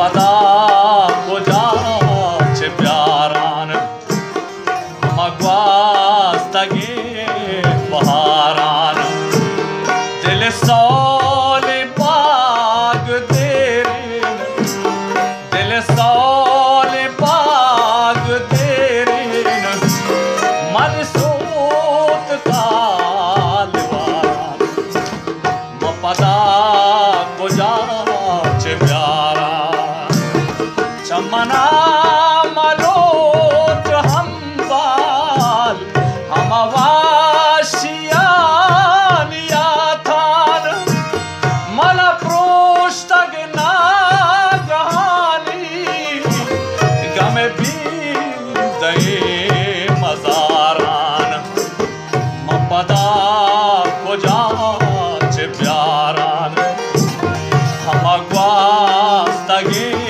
پدا کجا چہ بیاران، ہما گواستگیں بہاران۔ دل سول پاگ دیرین، دل سول پاگ دیرین، من سوت کالواران۔ ما پدا کجا چہ بیاران؟ چہ منا ملوٹ ہمبال، ہما واشیانی یاتان، منا پروشتگ ناگہانی گم بی دئے مزاران۔ من پدا کجا چہ بیاران، ہما گواستگیں